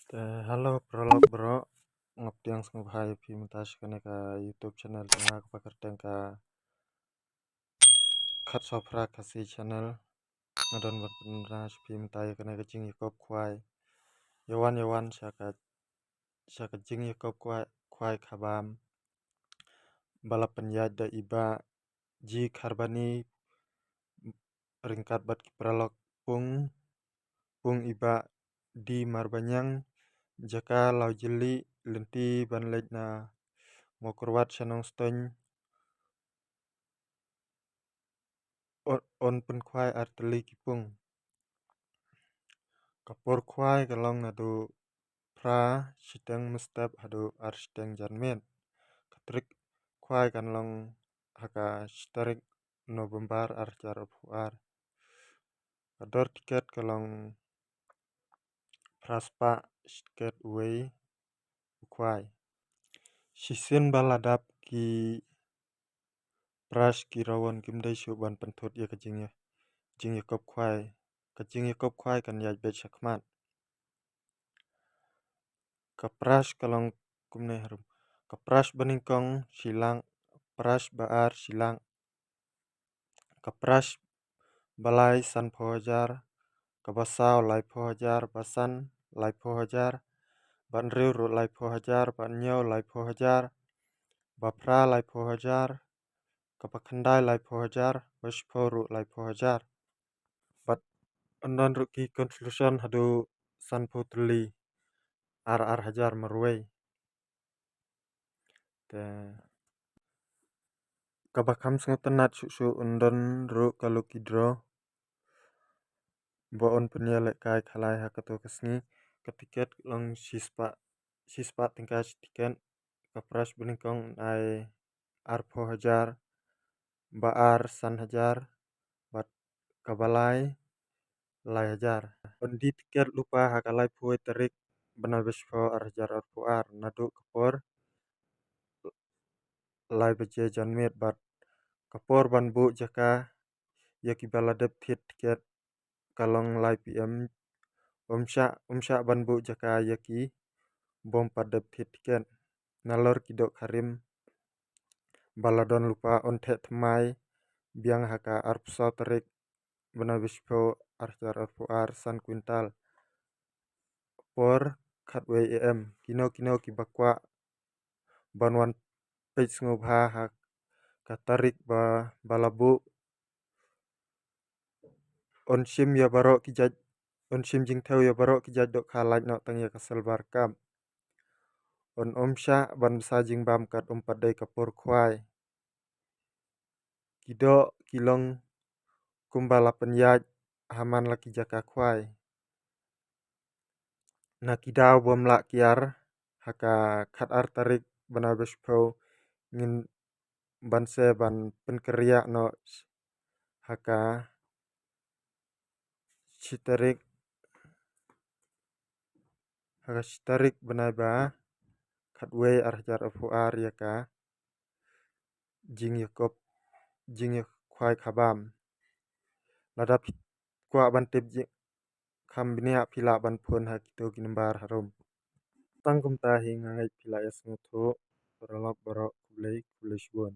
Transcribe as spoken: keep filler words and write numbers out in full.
Te hello paralok baroh, nga pdiang sngewbha ïa phi mynta sha kane ka YouTube channel jong nga kaba kyrteng ka Khatsaw Phra Khasi Channel. Nga don ban pynbna sha phi mynta ïa kane ka jingïakop khwai. Ïa wan ïa wan sha ka sha ka jingïakop khwai, khwai khabam ba la pynïaid da i Bah G Kharbani ryngkat bad ki paralok Pung, Pung i Bah D Marbaniang, jaka Lawjylliew, lynti ban leit na Mawkyrwat sha Nongstoiñ. Un, un pynkhwai ar tylli ki pung. Ka por khwai ka long naduh phra shiteng mynstep haduh ar shiteng janmiet. Ka tarik khwai kan long ha ka shi tarik November ar hajar arphew ar. Ka dor tiket ka long phra spah shi tiket uwei u khwai. Shisien ba la dap ki prize ki rawon kim dei shuh ban pynthut ïa ka jingïa, jingïakop khwai. Ka jingïakop khwai kan ïaid beit shakhmat. Ka prize ka long kumne harum. Ka prize banyngkong shi lak, prize ba ar shi lak. Ka prize ba lai sanphew hajar, kaba saw laiphew hajar, ba san laiphew hajar, ba hynriew ruh laiphew hajar, ba hynñiew laiphew hajar, ba phra laiphew hajar, kaba khyndai laiphew hajar, ba shiphew ruh laiphew hajar. Bad un don ruh ki consolation haduh sanphew tylli, ar ar hajar marwei. Te kaba kham sngewtynnat shuh shuh un don ruh ka lucky draw ba un pynïalehkai khalai ha kato ka sngi. Ka tiket long shi spah, shi spah tyngka shi tiket. Ka prize banyngkong un ai arphew hajar, ba ar san hajar, bad kaba lai lai hajar. Un die tiket lypa ha ka laiphew tarik bnai ba shiphew ar hajar arphew ar naduh ka por lai baje janmiet bad ka por ban buh jaka ïa kiba la dep thied tiket ka long lai P M. Um shah, um shah ban buh jaka ïa ki bym pat dep thied tiket. Nalor ki dohkha rim ba la don lypa un theh thymmai biang ha ka arphew saw tarik bnai ba shiphew ar hajar arphew ar san kwintal. Por khatwei A M. Kino kino kiba kwah ban wan peit sngewbha ha ka tarik ba, ba la buh, un shim ïa baroh ki jait, un shim jingthew ïa baroh ki jait dohkha, lait noh tang ïa ka silver cup. Un ym shah ban bsa jingbam kat um pat dei ka por khwai. Ki doh ki long kumba la pynïaid ha man la ki jaka khwai. Na ki daw bym lah kiar ha ka khatar tarik bnai ba shiphew ngin ban sa ban pynkynriah noh ha ka shi tarik, ha ka shi tarik bnai ba khatwei ar hajar arphew ar ïa ka jingïakop, jingïakhwai khabam. Lada phi kwah ban tip jingkham bniah phi lah ban phone ha kito ki nambar harum. Tang kumta hi, nga ngeit phi la ïa sngewthuh. Paralok baroh khublei, khublei shibun.